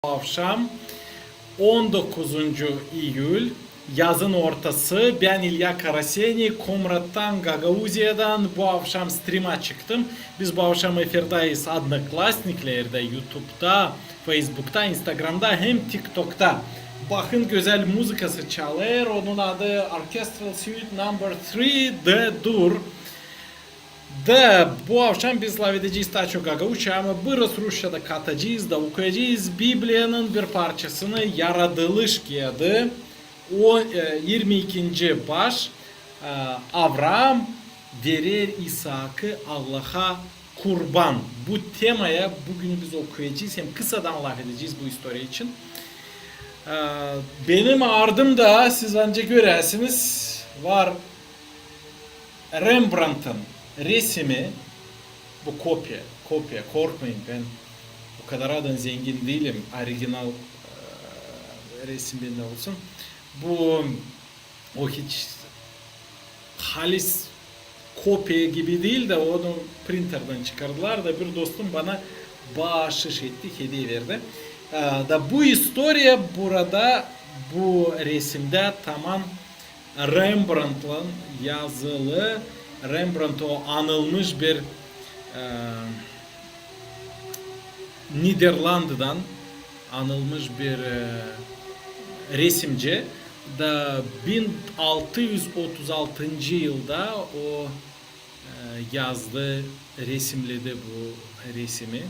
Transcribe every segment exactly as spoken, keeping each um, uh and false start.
Bu avşam on dokuzuncu iyül, yazın ortası. Bän İlya Karaseni, Komrattan, Gagauziyadan. Bu avşam strima çıktım. Biz bu avşam efirdayız Odnoklassniklerdä, YouTube'da, Facebook'ta, Instagram'da hem TikTok'ta. Bakın, gözäl muzıkası çalêr. Onun adı Orchestral Suite Number Three D-dur. Da bu avşam biz lafedecez taa çok gagauzça, ama biraz rusça da katacez, da okuyacez Bibliyanın bir parçasını, Yaradılış kiyadı, o, e, irmi ikinci baş, e, Avraam verer İsaakı Allaha kurban. Bu temaya büün biz okuyacez, hem kısadan lafedecez bu istoriya için. E, benim ardımda, siz ancak görersiniz, var Rembrandt'ın resimi, bu kopiya, kopiya, korkmayın, bän o kadar da zengin diilim, original, e, resim bendä olsun. Bu, o hiç halis kopiya gibi diil dä, onu printerdan çıkardılar da bir dostum bana baaşış etti, hediye verdi. E, da bu istoriya burada, bu resimdä taman Rembrandtlan yazılı. Rembrandt o anılmış bir, e, Niderlandıdan anılmış bir, e, resimci. Da bin altı üz otuz altıncı yılda o, e, yazdı, resimledi bu resimi.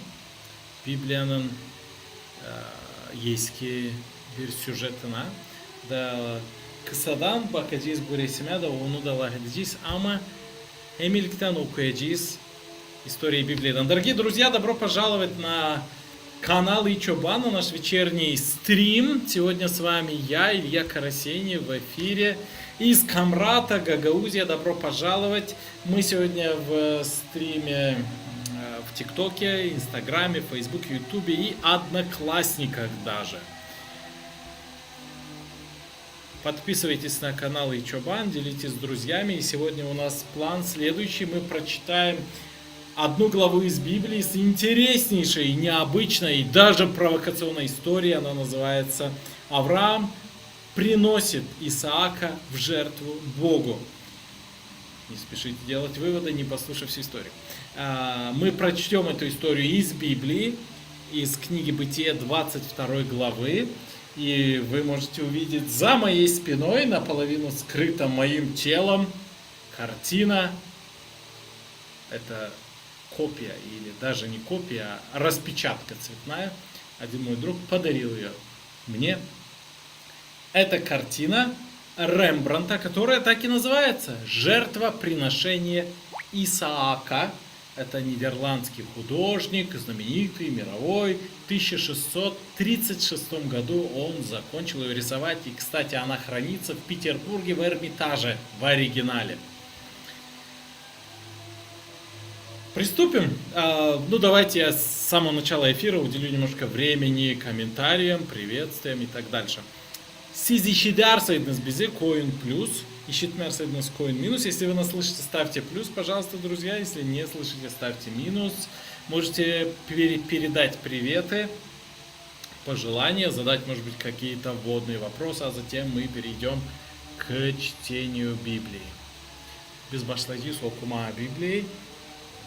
Bibliyanın, e, eski bir süjetına. Da kısadan bakacez bu resimä da onu da lafedecez, ama hem ilktän okuyacez istoriya Bibliyadan. Дорогие друзья, добро пожаловать на канал И Чобан, на наш вечерний стрим. Сегодня с вами я, Илья Карасени, в эфире из Комрата, Гагаузия. Добро пожаловать. Мы сегодня в стриме, э, в ТикТоке, Инстаграме, Фейсбуке, Ютубе и Одноклассниках даже. Подписывайтесь на канал И Чобан, делитесь с друзьями. И сегодня у нас план следующий. Мы прочитаем одну главу из Библии с интереснейшей, необычной и даже провокационной историей. Она называется «Авраам приносит Исаака в жертву Богу». Не спешите делать выводы, не послушав всю историю. А, мы прочтём эту историю из Библии, из книги Бытие, двадцать второй главы, и вы можете увидеть за моей спиной, наполовину скрыта моим телом, картина. Это копия, или даже не копия, а распечатка цветная. Один мой друг подарил её мне. Это картина Рембрандта, которая так и называется «Жертвоприношение Исаака». Это нидерландский художник, знаменитый, мировой. В тысяча шестьсот тридцать шестом году он закончил её рисовать. И, кстати, она хранится в Петербурге в Эрмитаже в оригинале. Приступим. А, ну, давайте я с самого начала эфира уделю немножко времени комментариям, приветствиям и так дальше. Siz işidärseydiniz bizi, koyun plus, işitmärseydiniz, koyun minus. Если вы нас слышите, ставьте плюс, пожалуйста, друзья. Если не слышите, ставьте минус. Можете пере-, передать приветы, пожелания, задать, может быть, какие-то вводные вопросы, а затем мы перейдём к чтению Библии. Biz başlayacez okumaa Bibliyayı.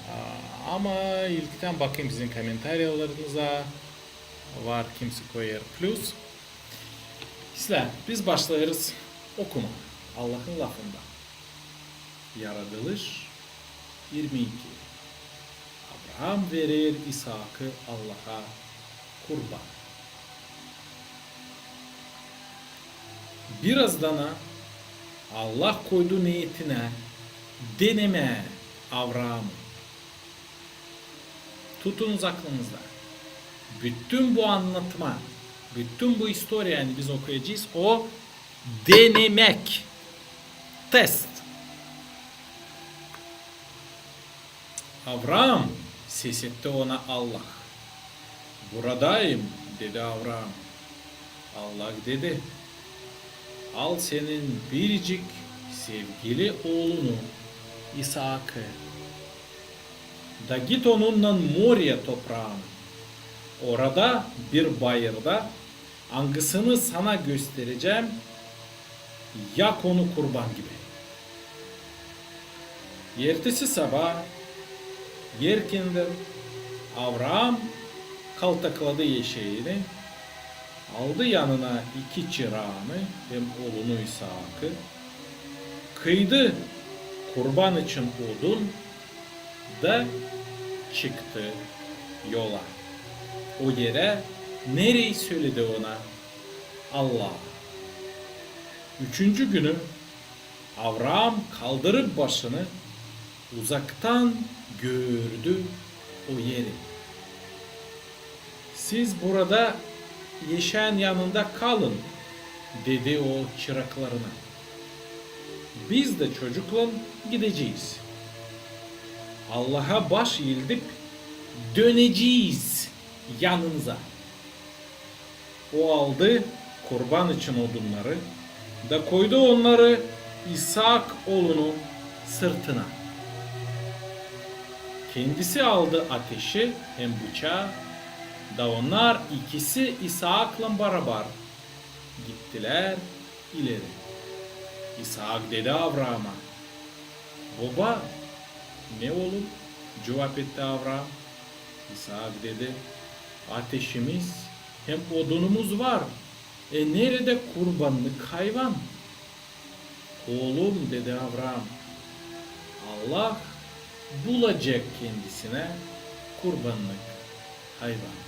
A, ama ilktän bakayım sizin komentariyalarınıza. Var kimsi koyêr plus. İslää, biz başlêêrız okumaa Allahın lafından. Yaradılış irmi iki. Avraam verer İsaakı Allaha kurban. Birazdana Allah koydu neetinä denemää Avraamı. Tutunuz aklınızda. Bütün bu annatma, bütün bu istoriya, ani biz okuyacez, o denemäk. Test. Avraam, ses etti ona Allah. Buradayım, dedi Avraam. Allah dedi: Al senin biricik sevgili oolunu İsaakı, da git onunnan Moriya topraana. Orada bir bayırda, angısını sana gösterecäm, yak onu kurban gibi. Ertesi sabaa erkendän Avraam kaltakladı eşeeni, aldı yanına iki çıraanı hem oolunu İsaakı, kıydı kurban için odun da çıktı yola, o erä, nereyi söledi ona Allah. Üçüncü günü Avraam kaldırıp başını, uzaktan gördü o eri. "Siz burada eşeeniñ yanında kalın," dedi o çıraklarına. "Biz dä çocuklan gidecez. Allaha baş eeldip dönecez yanınıza." O aldı kurban için odunnarı da koydu onnarı İsaak oolunun sırtına. Kendisi aldı ateşi hem bıçaa, da onnar ikisi İsaaklan barabar gittilär ileri. İsaak dedi Avraama: "Boba, ne olêr?" cuvap etti Avraam. İsaak dedi: "Ateşimiz hem odunumuz var, e neredä kurbannık hayvan?" "Oolum," dedi Avraam, "Allah bulacek kendisinä kurbannık hayvan."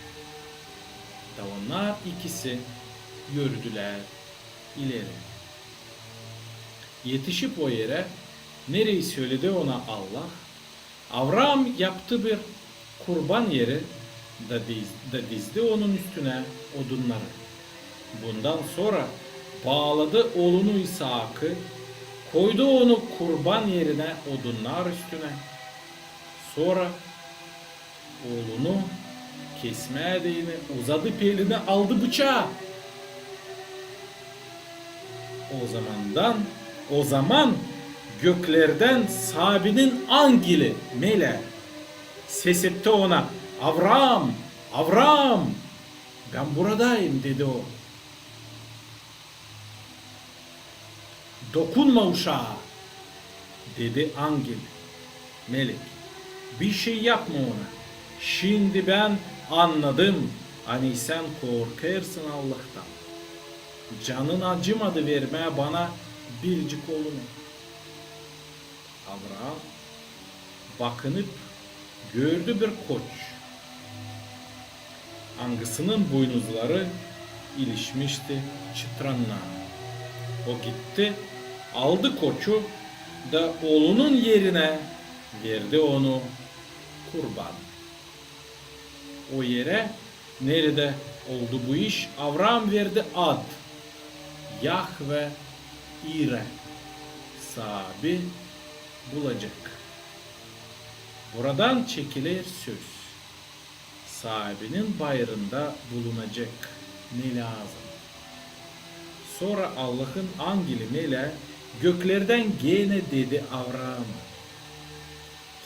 Da onnar ikisi yördülär ileri. Etişip o erä, nereyi söledi ona Allah, Avraam yaptı bir kurban eri da diz-, da dizdi onun üstünä odunnarı. Bundan sora baaladı oolunu İsaakı, koydu onu kurban erinä odunnar üstünä. Sora oolunu kesmää deyni uzadıp elini, aldı bıçaa. O zamandan, o zaman göklerdän Saabinin angeli, melää, ses etti ona: "Avraam, Avraam!" "Bän buradayım," dedi o. "Dokunma uşaa," dedi angel, melek. "Bir şey yapma ona. Şindi bän annadım, ani sän korkêrsın Allahtan. Canın acımadı vermää bana biricik oolunu." Avraam bakınıp gördü bir koç, angısının buynuzları ilişmişti çıtrannaa. O gitti, aldı koçu da oolunun erinä verdi onu kurban. O erä, neredä oldu bu iş, Avraam verdi ad: Yahve İre, Saabi bulacek. Buradan çekiler söz: Saabinin bayırında bulunacek ne lääzım. Sora Allahın angeli, melää, göklerdän genä dedi Avraama: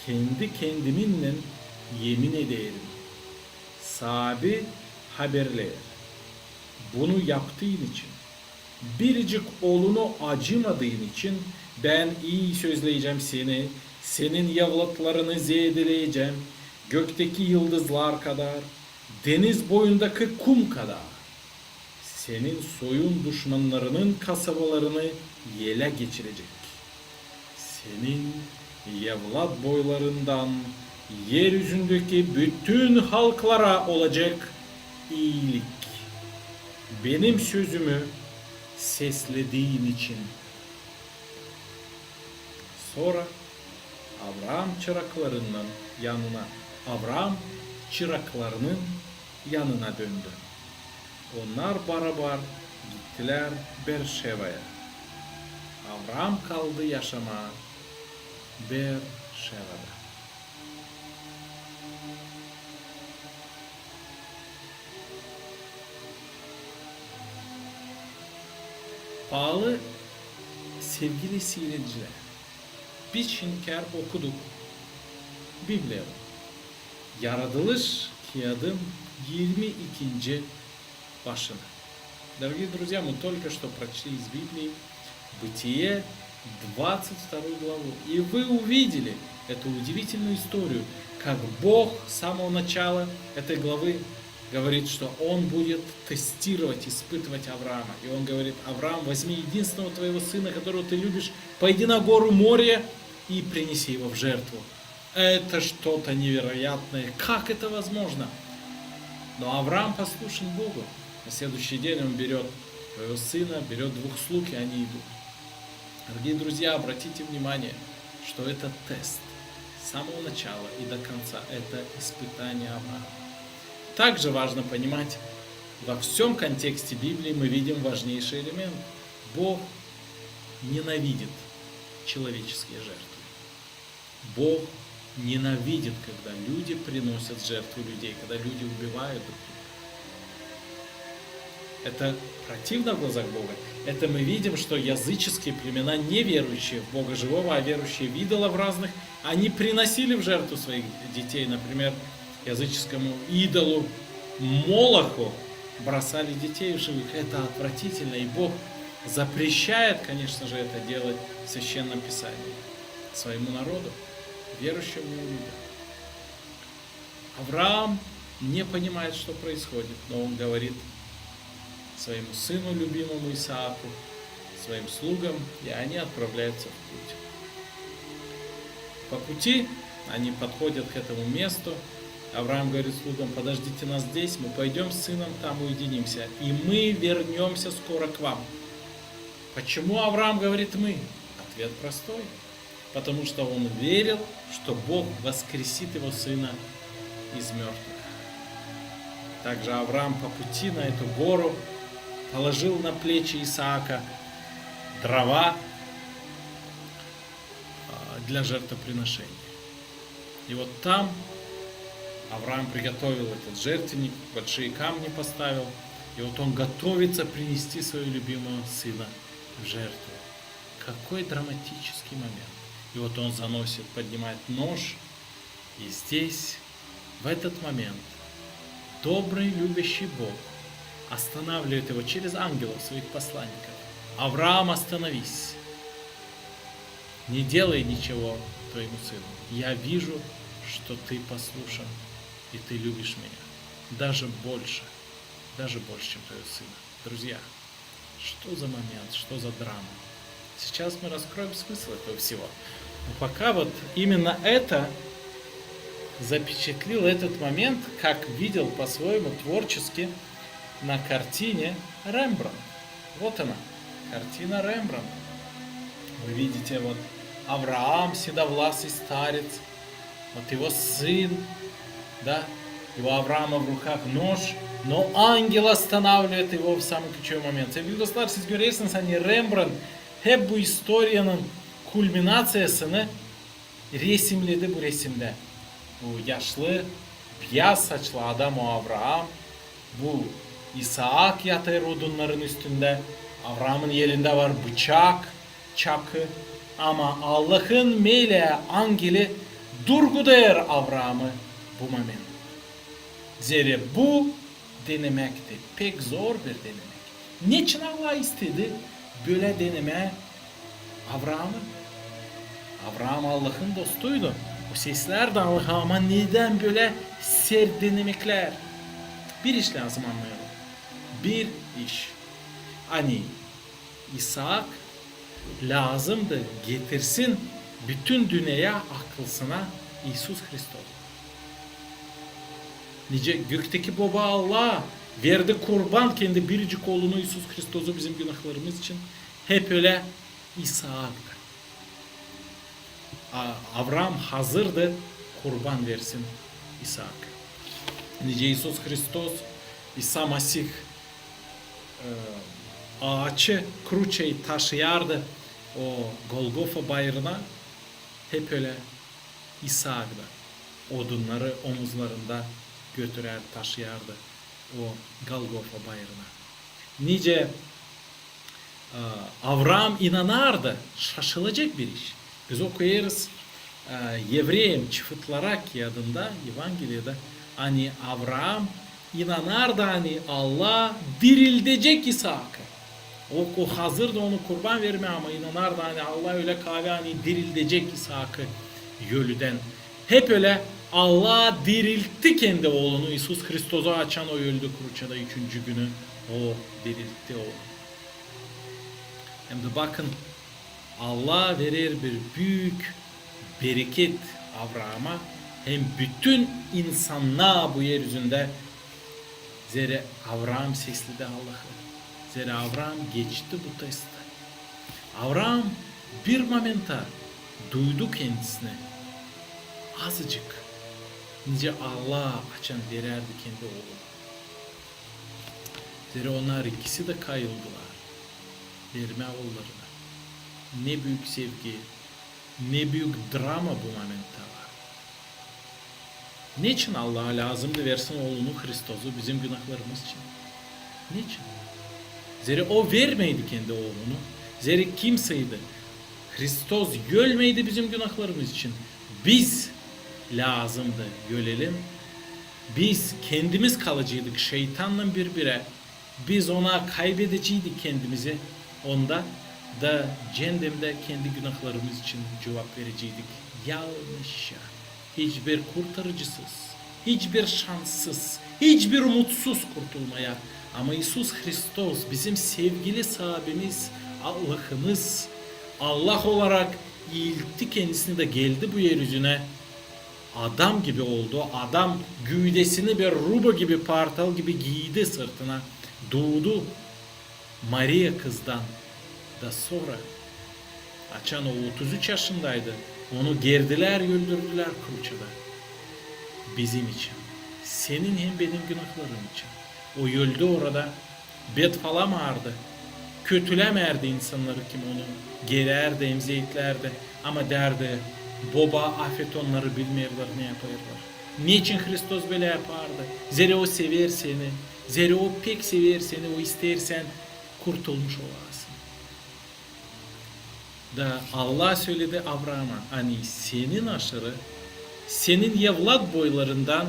Kendi-kendiminnän emin ederim, Saabi haberleer. Bunu yaptıın için, biricik oolunu acımadıın için bän iisözleyecäm seni, senin evlatlarını zeedeleyecäm gökteki yıldızlar kadar, deniz boyundaki kum kadar. Senin soyun duşmannarının kasabalarını elä geçirecek. Senin evlat boylarından er üzündeki bütün halklara olacek iilik, benim sözümü seslediin için. Sora Avraam çıraklarının yanına, Avraam çıraklarının yanına döndü. Onnar barabar gittilär Berşevaya. Avraam kaldı yaşamaa Berşevada. Paalı sevgili siiredicilär, biz şindi okuduk Bibliyadan. Yaradılış kiyadın yirmi ikinci başını. Дорогие друзья, мы только что прочли из Библии Бытие, двадцать вторую главу. И вы увидели эту удивительную историю, как Бог с самого начала этой главы говорит, что Он будет тестировать, испытывать Авраама. И Он говорит: «Авраам, возьми единственного твоего сына, которого ты любишь, пойди на гору Мория и принеси его в жертву». Это что-то невероятное. Как это возможно? Но Авраам послушен Богу. На следующий день он берёт своего сына, берёт двух слуг, и они идут. Дорогие друзья, обратите внимание, что это тест. С самого начала и до конца это испытание Авраама. Также важно понимать, во всём контексте Библии мы видим важнейший элемент. Бог ненавидит человеческие жертвы. Бог ненавидит, когда люди приносят в жертву людей, когда люди убивают друг друга. Это противно в глазах Бога. Это мы видим, что языческие племена, не верующие в Бога живого, а верующие в идолов разных, они приносили в жертву своих детей, например, языческому идолу Молоху, бросали детей живых. Это отвратительно, и Бог запрещает, конечно же, это делать в Священном Писании своему народу, верующим в Него людям. Авраам не понимает, что происходит, но он говорит своему сыну любимому Исааку, своим слугам, и они отправляются в путь. По пути они подходят к этому месту. Авраам говорит слугам: «Подождите нас здесь, мы пойдём с сыном там уединимся, и мы вернёмся скоро к вам». Почему Авраам говорит «мы»? Ответ простой. Потому что он верил, что Бог воскресит его сына из мёртвых. Также Авраам по пути на эту гору положил на плечи Исаака дрова, а, для жертвоприношения. И вот там Авраам приготовил этот жертвенник, большие камни поставил, и вот он готовится принести своего любимого сына в жертву. Какой драматический момент. И вот он заносит, поднимает нож, и здесь, в этот момент, добрый, любящий Бог останавливает его через ангелов, своих посланников. «Авраам, остановись! Не делай ничего твоему сыну. Я вижу, что ты послушен, и ты любишь меня. Даже больше, даже больше, чем твоего сына». Друзья, что за момент, что за драма? Сейчас мы раскроем смысл этого всего. Но пока вот именно это запечатлил этот момент, как видел по-своему творчески на картине Рембрандт. Вот она, картина Рембрандта. Вы видите, вот Авраам, седовласый старец, вот его сын, да, и у Авраама в руках нож, но ангел останавливает его в самый ключевой момент. Sevgili dostlar, siz görersiniz, ani Rembrandt hep bu istoriyanın kulminaţiyasını resimledi bu resimdä. Bu yaşlı, biyaz saçlı adam, o Avraam, bu İsaak yatêr odunnarın üstündä, Avraamın elindä var bıçak, çakı, ama Allahın melää angeli durgudêr Avraamı bu moment. Zerä bu denemäkti, pek zor bir denemäk. Neçin Allah istedi bölä denemää Avraamı? Avraam Allahın dostuydu. O seslärdi Allahı, ama nedän bölä sert denemeklär? Bir iş lääzım annayalım. Bir iş. Ani İsaak lääzımdı getirsin bütün dünneyä aklısına İisus Hristos. Nicä gökteki Boba Allah verdi kurban kendi biricik Oolunu İisus Hristosu bizim günahlarımız için, hep ölä İsaak da. A-, Avraam hazırdı kurban versin İsaak. Nicä İisus Hristos, İsa Masih, e, aaçı, kruçayı taşıyardı o Golgofa bayırına, hep ölä İsaak da odunnarı omuzlarında götürär, taşıyardı o Golgofa bayırına. Nicä, e, Avraam inanardı, şaşılacek bir iş. Biz okuyêrız, e, Evreyim çıfıtlara kiyadında, Evangeliyada, ani Avraam inanardı, ani Allah dirildecek İsaakı. O, o hazırdı onu kurban vermää, ama inanardı, ani Allah ölä kaavi, ani dirildecek İsaakı ölüdän. Hep ölä Allah diriltti kendi oolunu, İisus Hristozu, açan o öldü kruçada, üçüncü günü o diriltti onu. Hem dä bakın, Allah verer bir büük bereket Avraama hem bütün insannaa bu er üzündä. Zerä Avraam sesledi Allahı. Zerä Avraam geçti bu testi. Avraam bir momenta duydu kendisini azıcık, nicä Allah açan verärdi kendi oolunu. Zerä onnar ikisi dä kayıldılar vermää oollarını. Ne büük sevgi, ne büük drama bu momentta var. Neçin Allaha lääzımdı versin oolunu Hristozu bizim günahlarımız için? Neçin? Zerä o vermeydi kendi oolunu, zerä kimseydi. Hristos ölmeydi bizim günahlarımız için. Biz lääzımdı ölelim. Biz kendimiz kalaceydık şeytannan bir-birä. Biz ona kaybedeceydik kendimizi, onda da cendemdä kendi günahlarımız için cuvap vereceydik. Yalnızca, hiçbir kurtarıcısız, hiçbir şanssız, hiçbir umutsuz kurtulmaya. Ama İisus Hristos, bizim sevgili Saabimiz, Allahımız, Allah olarak iiltti kendisini dä geldi bu er üzünä. Adam gibi oldu. Adam güüdesini bir ruba gibi, partal gibi giydi sırtına. Duudu Mariya kızdan. Da sora, açan o otuz üç yaşındaydı, onu gerdilär, öldürdülär kruçada. Bizim için. Senin hem benim günahlarım için. O öldü orada. Betfalamaardı, kötülämäärdi insannarı, kim onu gerärdi, emzeetlärdi, ama därdi: Boba, afet onnarı, bilmeerlär, ne yapêrlar. Neçin Hristos bölä yapardı? Zerä o sever seni, zerä o pek sever seni, o isteer sän kurtulmuş olasın. Da Allah söledi Avraama, ani senin aşırı, senin evlat boylarından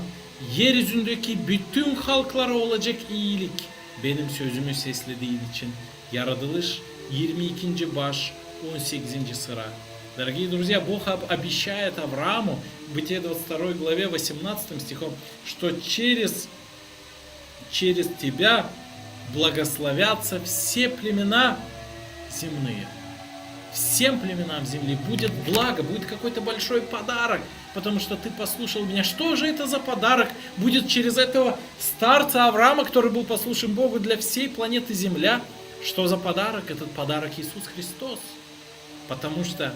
er üzündeki bütün halklara olacek iilik, benim sözümü seslediin için. Yaradılış, irmi ikinci baş, on sekizinci sıra. Дорогие друзья, Бог об-, обещает Аврааму, в Бытие двадцать второй главе, восемнадцатым стихом, что через через тебя благословятся все племена земные. Всем племенам земли будет благо, будет какой-то большой подарок, потому что ты послушал меня. Что же это за подарок будет через этого старца Авраама, который был послушен Богу, для всей планеты Земля? Что за подарок? Этот подарок Иисус Христос. Потому что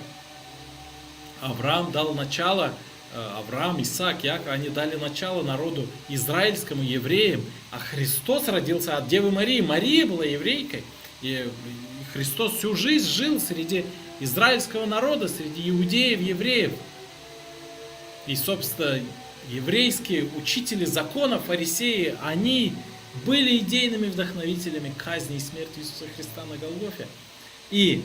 Авраам дал начало, э, Авраам, Исаак, Иаков, они дали начало народу израильскому, евреям, а Христос родился от Девы Марии. Мария была еврейкой, и, и Христос всю жизнь жил среди израильского народа, среди иудеев, евреев. И, собственно, еврейские учители закона, фарисеи, они были идейными вдохновителями казни и смерти Иисуса Христа на Голгофе. И,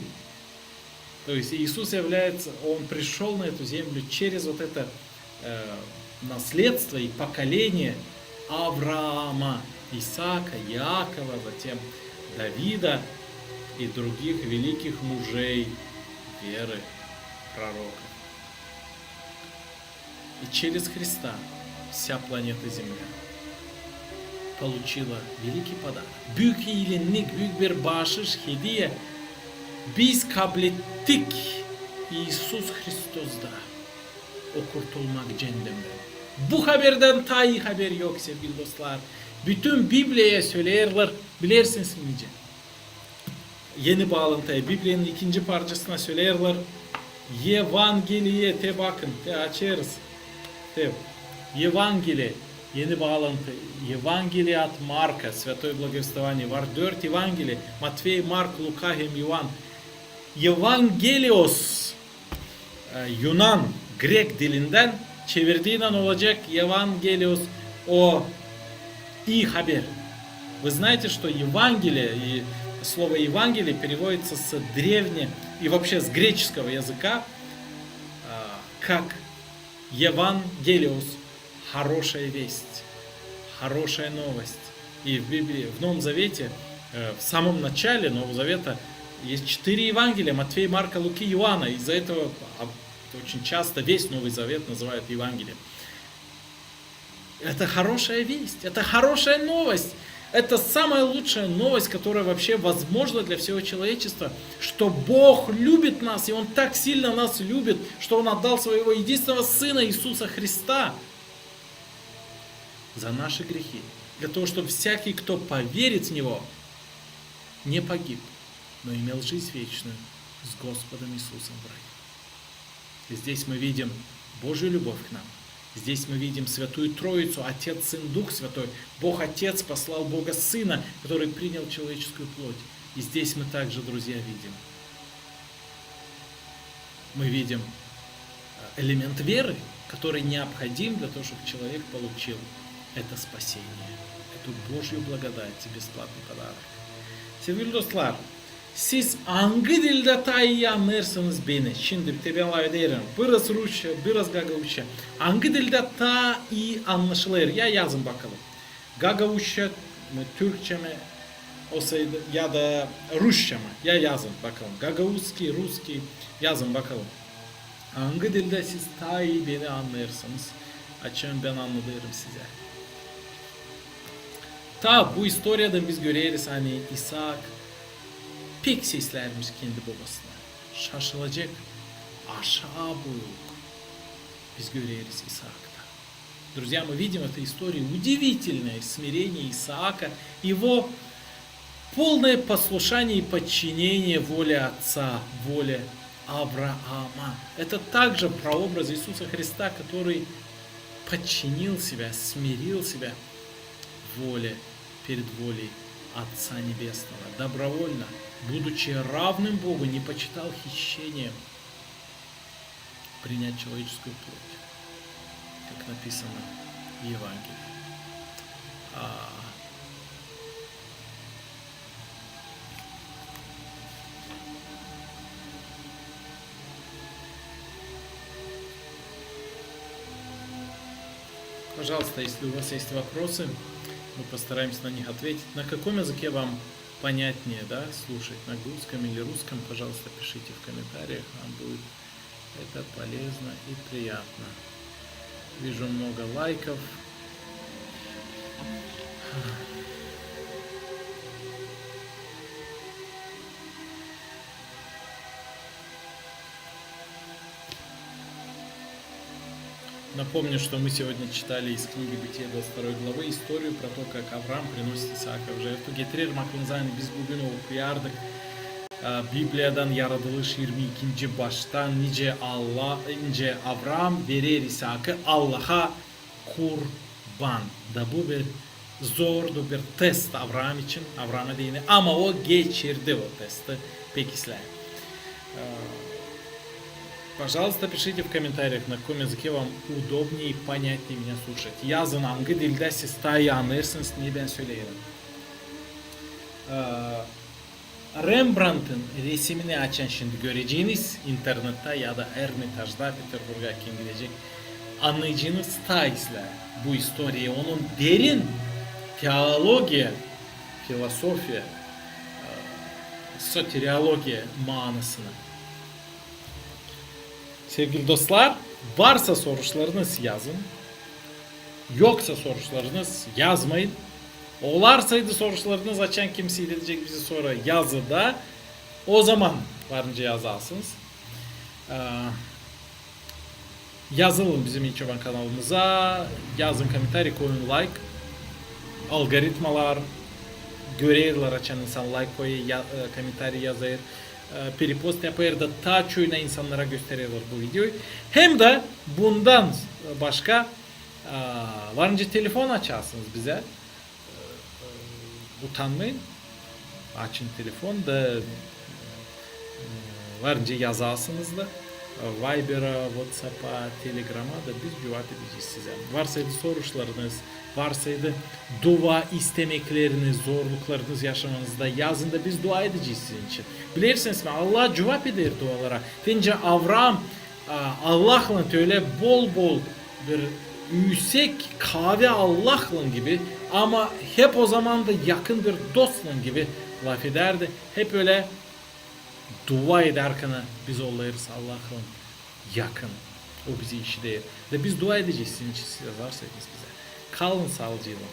то есть Иисус является, Он пришёл на эту землю через вот это, э, наследство и поколение Авраама, Исаака, Иакова, затем Давида и других великих мужей веры, пророков. И через Христа вся планета Земля получила великий подарок. Büük iilennik, büük bir baaşış, hediye. Biz kablettik İisus Hristosda o kurtulmak cendemdän. Bu haberdän taa ii haber yok, sevgili dostlar. Bütün Bibliyayı söleerlär, bilersiniz mi nicä? Eni Baalantıya, Bibliyanın ikinci parçasına söleerlär Evangeliye, te bakın, te açêrız. Te Evangeliye, Eni Baalantı, Евангелие от Марка, Святое Благовествование, var dört Evangeliye, Matvey, Mark, Luka hem İoan. Евангелиос, e, yunan, grek dilindän çevirdiinän olacek евангелиос, o ii haber. Вы знаете, что Евангелие, и слово Евангелие переводится с древне-, и вообще с греческого языка, а, как евангелиос, хорошая весть. хорошая новость. И в Библии, в Новом Завете, э, в самом начале Нового Завета есть четыре Евангелия: Матфей, Марка, Луки, Иоанна. Из-за этого, а, очень часто весь Новый Завет называют Евангелием. Это хорошая весть, это хорошая новость. Это самая лучшая новость, которая вообще возможна для всего человечества, что Бог любит нас, и Он так сильно нас любит, что Он отдал Своего Единственного Сына Иисуса Христа за наши грехи, для того, чтобы всякий, кто поверит в Него, не погиб, но имел жизнь вечную с Господом Иисусом в раю. И здесь мы видим Божью любовь к нам. Здесь мы видим Святую Троицу, Отец, Сын, Дух Святой. Бог Отец послал Бога Сына, который принял человеческую плоть. И здесь мы также, друзья, видим, мы видим, э, элемент веры, который необходим для того, чтобы человек получил это спасение, эту Божью благодать и бесплатный подарок. Sevgili dostlar, siz angı dildä taa ii annêêrsınız beni? Şindi te bän lafederim biraz rusça, biraz gagauzça. Angı dildä taa ii annaşılêr? Ya yazın bakalım. Gagauzça mı, türkçä mi, olsaydı, ya da rusça mı? Ya yazın bakalım. Gagauzskiy, russkiy, yazın bakalım. Angı dildä siz taa ii beni annêêrsınız, açan bän annadêrım sizä? Taa bu istoriyadan biz göreriz, ani İsaak pek seslärmiş kendi bobasına. Şaşılacek aşaa boyluk biz göreriz İsaakta. Друзья, мы видим в этой истории удивительное смирение Исаака, его полное послушание и подчинение воле Отца, воле Авраама. Это также прообраз Иисуса Христа, который подчинил себя, смирил себя воле, перед волей Отца Небесного, добровольно, будучи равным Богу, не почитал хищением принять человеческую плоть, как написано в Евангелии. А, пожалуйста, если у вас есть вопросы, мы постараемся на них ответить. На каком языке вам понятнее, да, слушать, на гагузском или русском, пожалуйста, пишите в комментариях, нам будет это полезно и приятно. Вижу много лайков. Напомню, что мы сегодня читали из книги Бытие двадцать второй главы историю про то, как Авраам приносит Исаака в жертву. Getirerim aklınıza, ani biz büün okuyardık, e, Bibliyadan Yaradılış irmi ikinci baştan, nicä Allah, nicä Avraam verer İsaakı Allaha kurban. Da bu bir zordu, bir test Avraam için, Avraama deyni, ama o geçirdi o testi pek islää. E, пожалуйста, пишите в комментариях, на каком языке вам удобнее и понятнее меня слушать. Yazın, angı dildä siz taa ii annêêrsınız, ne bän söleerim. E, Rembrandtın resimini açan şindi göreceniz internettä ya da Ermitajdä, Peterburga kim gidecek, annayacınız taa islää bu istoriyayı, onun derin teologiya, filosofiya, e, soteriologiya maanasını. Sevgili dostlar, varsa soruşlarınız, yazın. Yoksa soruşlarınız, yazmayın. Olarsaydı soruşlarınız, açan kim siiredecek bizi sora yazıda, o zaman varınca yazasınız. E, yazılın bizim İlçoban kanalımıza, yazın komentariy, koyun layk. Algoritmalar görerlär, açan insan layk koyêr, ya, e, komentariy yazêr, e, perepost yapêr da taa çoyuna insannara göstererlär bu videoyu. Hem dä bundan başka, e, varınca telefon açasınız bizä. E, e, utanmayın. Açın telefon da, e, varınca yazasınız da, e, Viberä, WhatsApp'a, Telegram'a da biz cuvap edecez sizä. Varsaydı soruşlarınız, varsaydı dua istemekleriniz, zorluklarınız yaşamanızda, yazın da biz dua edecez sizin için. Bilersiniz mi, Allah cuvap eder dualara. Deyni Avraam, a, Allahlan ölä bol-bol bir, e, üüsek kaavi Allahlan gibi, ama hep o zaman da yakın bir dostlan gibi lafedärdi. Hep ölä dua edärkän biz olêrız Allahlan yakın. O bizi işidär. Da biz dua edecez sizin için, siz yazarsaydınız bizä. Kalın saalıcaklan.